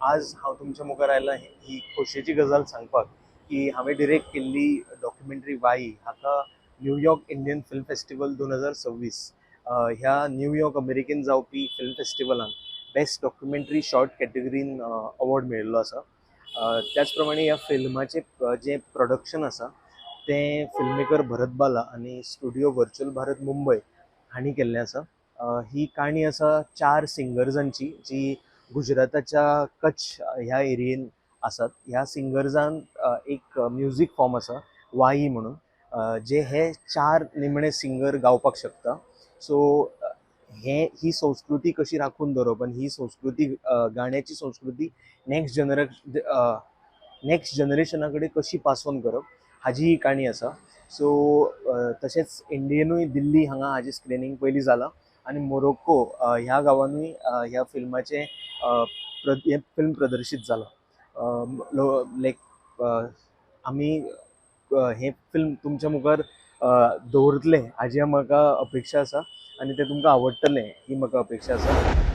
आज हांव तुमच्या मुखार आयला ही खोशयेची गजाल सांगपाक की हांवें डिरेक्ट केल्ली डॉक्युमेंटरी वाई हाका न्यूयॉर्क इंडियन फिल्म फेस्टिवल 2026 ह्या न्यूयॉर्क अमेरिकेन जावपी फिल्म फेस्टिवलान बेस्ट डॉक्युमेंटरी शॉर्ट कॅटेगरीन अवॉर्ड मेळिल्लो आसा. त्याच प्रमाणे ह्या फिल्माचें जें प्रोडक्शन आसा तें फिल्ममेकर भरत बाला आनी स्टुडिओ व्हर्च्युअल भारत मुंबय हांणी केल्लें आसा. ही काणी आसा चार सिंगर्सांची जी गुजराताच्या कच्छ ह्या एरियेन आसात. ह्या सिंगर्सान एक म्युजीक फॉर्म आसा वाई म्हणून, जे हे चार निमणे सिंगर गावपाक शकता. सो हे ही संस्कृती कशी राखून दवरप आनी ही संस्कृती, गाण्याची संस्कृती नेक्स्ट जनरेशना कडेन कशी पास ऑन करप हाजी ही काणी आसा. सो तशेंच इंडियेनूय दिल्ली हांगा हाजें स्क्रिनींग पयलीं जालां आनी मोरोक्को ह्या गांवानूय ह्या फिल्माचें हें फिल्म प्रदर्शीत जालां. लायक आमी हें फिल्म तुमच्या मुखार दवरतले हाजी म्हाका अपेक्षा आसा आनी तें तुमकां आवडटलें ही म्हाका अपेक्षा आसा.